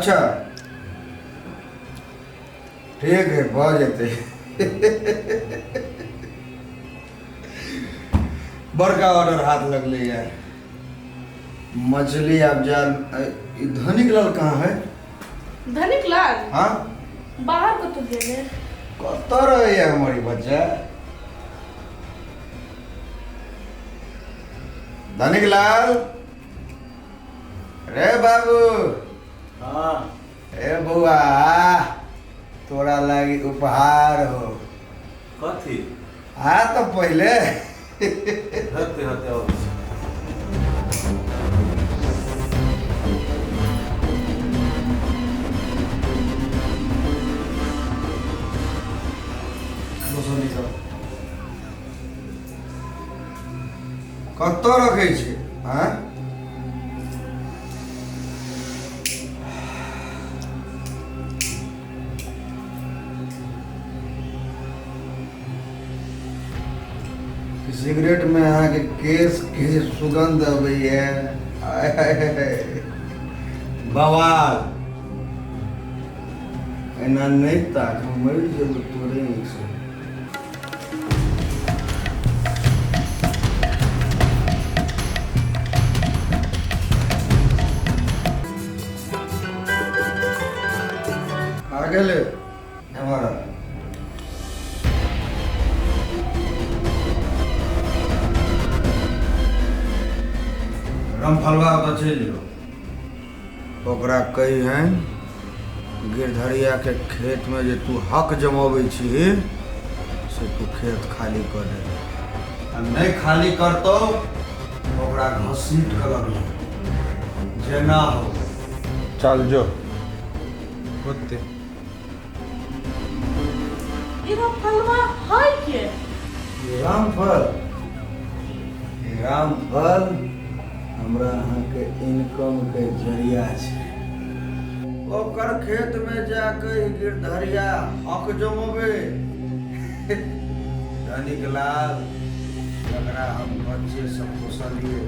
अच्छा ठीक है भऽ जेतै बड़का ऑर्डर हाथ लगलैए मछली आब जाल ई धनिक लाल कहाँ है? धनिक लाल? हाँ। बाहर कतौ गेले। कतऽ रहैया हमर ई बच्चा? धनिक लाल रे बाबू। हाँ। ए बौआ, तोरा लागी उपहार हो। कथी? आ तऽ पहिले हते हते अबै छी। कतऽ रखै छी? आँय, सिगरेट में अहाँके केश के जे सुगंध अबैया, आय हाय हाय, बवाल। एना नहि ताक, हम मरि जेबै तोरे आँखिसँ। आ गेलै एम्हर। रामफलवा ओतऽ चलि जो, ओकरा कहिहन गिरधरिया के खेत में जे तू हक जमाबै छी से तू खेत खाली कर दे, आ नहीं खाली करतो ओकरा घसीट के लगिहे, जेना हो। चल जो। होते। ई फलवा है के? ई रामफल, ई रामफल हमरा अहाँके इनकम के जरिया छै। ओकर खेत में जाके ई गिरधरिया हक जमोबे। धनिक लाल, जकरा हम बच्चे से पोसलिए,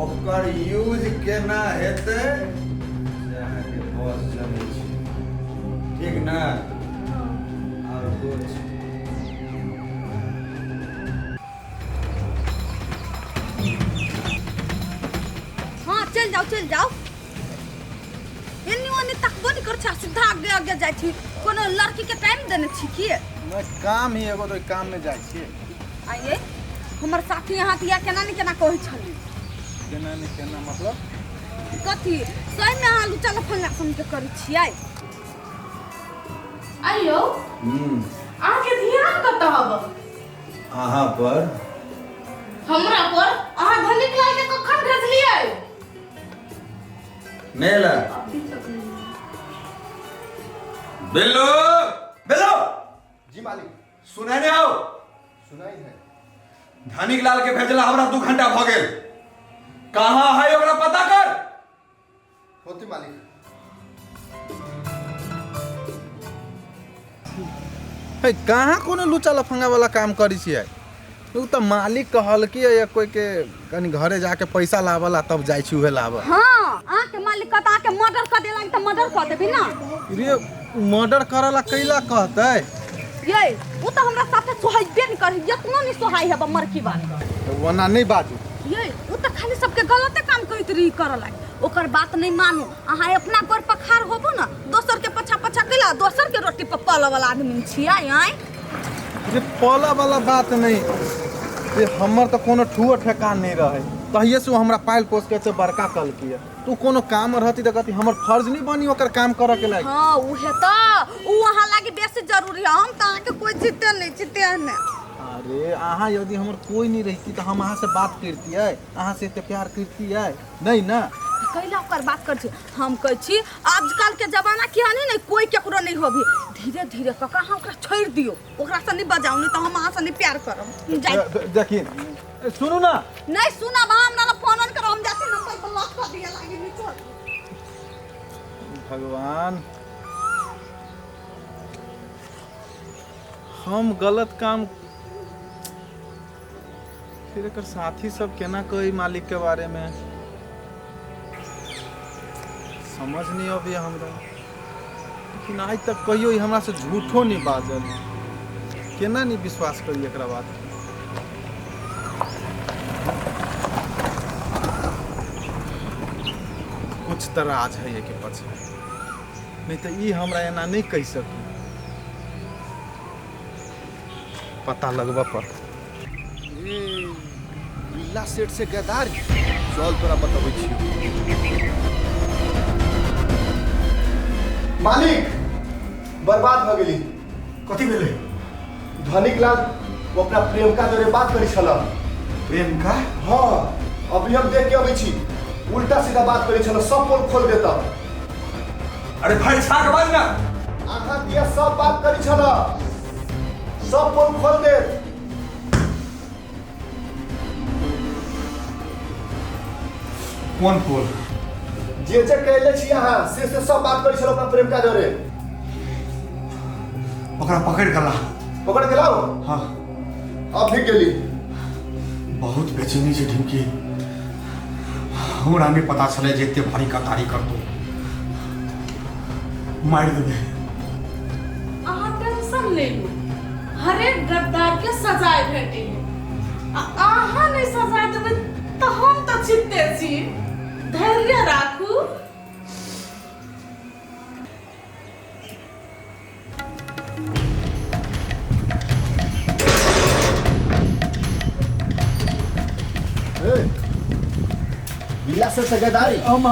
ओकर यूज केना हेतै से अहाँके बॉस जनै छै, ठीक ने? आओर कुछ? हाँ, चल जाओ, चल जाओ। एन्नी ओन्नी तकबो नहीं कर छी, सीधा आगे आगे जाइ छी। कोनो लड़की के टाइम देने छी की? नहि, काम ही एगो तो काम में जाइ छियै। आइए हमर साथी यहाँ के केना ने केना कहै छली। केना ने केना मतलब? कथी सही में अहाँ लुचा लफंगा सन के करै छियै? आइयो। अहाँके ध्यान कतऽ हब? अहाँ पर। हमरा पर? अहाँ धनिक लाल के कखन भेजलियै? मेला। अभी तक नहीं। बिल्लू, बिल्लू। जी मालिक। सुनै नहीं आओ? सुनाई है। धनिक लाल के भेजला हमरा 2 घंटा भ गेल, कहाँ है ओकरा पता कर। होती मालिक। हे, कहाँ कोनो लुचा लफंगा वाला काम करै छियै? उ तऽ मालिक कहलकै या कोई के कनी घरे जाके पैसा लावला तब जाइ छी उहे लाबऽ। हाँ, अहाँके मालिक कहता अहाँके मर्डर कर देला तऽ मर्डर कर देबी ना? रे, मर्डर करला कैला कहतै? ये उ तऽ हमरा साथे सोहाइबे नहीं करे, यतनो नहीं सोहाइ है मरकी बात। ओना नहीं बाजू। ये उ तऽ खाली सबके गलते काम कहैत रही करऽ लागी। ओकर बात नहीं मानू। अहाँ अपना गोर पखार होबो ना, दोसर के पछा पछा कैला दोसर के रोटी पर पलऽ वाला आदमी छियै। आँय रे, पलऽ वाला बात नहीं रे, हमर तऽ कोनो ठुओ ठेकान नहीं रहे, तहिए से ओ हमरा पालि पोस के बड़का कलकी। तू कोनो काम रहती तऽ कहती हमर फर्ज नहीं बनी ओकर काम करऽ के लागी। हाँ, उहे तऽ उ अहाँ लागी बेसी जरूरी है, हम तऽ अहाँके कोई जीते नहीं जीते नहीं। अरे अहाँ यदि हमर कोई नहीं रहती तऽ हम अहाँ से बात करतियै, अहाँ से एते प्यार करतियै नहीं ना? कैला ओकर बात कर छी? हम कहै छी आजकल के जमाना के नहीं ने कोई केकरो नहीं होबी। धीरे धीरे कका अहाँ ओकरा छोड़ि दियौ, ओकरा से नहीं बजाउ, नहीं तऽ हम अहाँ से नहीं प्यार करब। जाय। देखी, सुनू ना। नहीं सुनब, हम ना फोन ऑन करब, हम जाते नंबर ब्लॉक कर दिया लागी नहीं छोड़। भगवान, हम गलत काम फिर एकर साथी सब केना कही मालिक के बारे में? समझ नहि अबैए हमरा, लेकिन आइ तक कहियो ई हमरासँ झूठो नहि बाजल। केना नहि विश्वास करी एकरा बात? कुछ तऽ राज है एहिके पाछे, नहि तऽ ई हमरा एना नहि कहि सकी। पता लगबऽ पड़त। ए बिल्ला सेठ से गद्दारी? चल तोरा बतबै छियौ। मालिक, बर्बाद भऽ गेली। कथी भेलै? धनिक लाल ओ अपना प्रेमिका जोरे बात करै छल। प्रेमिका? हाँ, अभी हम देख के अबै छी, उल्टा सीधा बात करै छल, सब पोल खोल देता। अरे भाई, साक बाज ना। अहाँ दिया सब बात करै छल, सब पोल खोल दे। कोन पोल? जे जे कैले छी अहाँ से सब बात करै छल अपना प्रेमिका जोरे। ओकरा पकड़ के ला। पकड़ के लाओ? हाँ। अब भी गेली। बहुत बेचैनी छै ढिमकी, हमरा नहि पता छलै जे एते भारी गद्दारी करतौ, मारि देबै। अहाँ टेंशन नहि लू, हरेक गद्दार के सजाय भेटे है, आ अहाँ नहि सजाय देबै तऽ हम तऽ चित्ते छी। धैर्य राखू। ए, बिल्ला से से गद्दारी? हम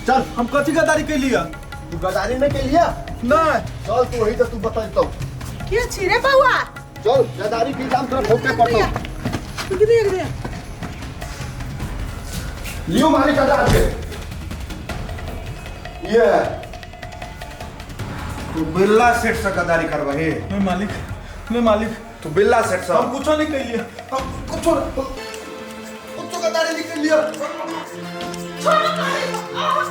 चल। हम कथी गद्दारी कैलियै? तू गद्दारी नहीं कैलिया? नहि। चल तू वही तो तू बतैतौ। के छी रे बौआ? चल, गद्दारी के इल्जाम तोरा भोगते पड़तौ। गिरे गिरे। लियो मालिक गद्दार के। ये तू बिल्ला सेठ से गद्दारी करबही? नहीं मालिक, नहीं मालिक। तू बिल्ला सेठ से? हम कुछो नहीं कैलियै, हम कुछो कुछो गद्दारी नहीं कैलियै। छोड़ो मालिक, अहाँ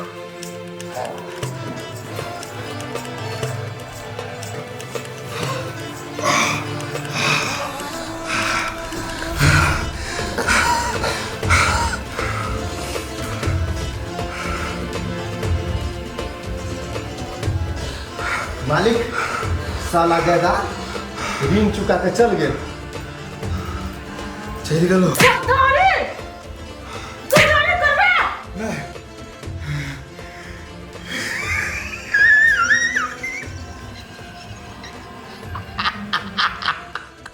मालिक, साला गद्दार ऋण चुका के चल गेल। चलि गेलो। गद्दार।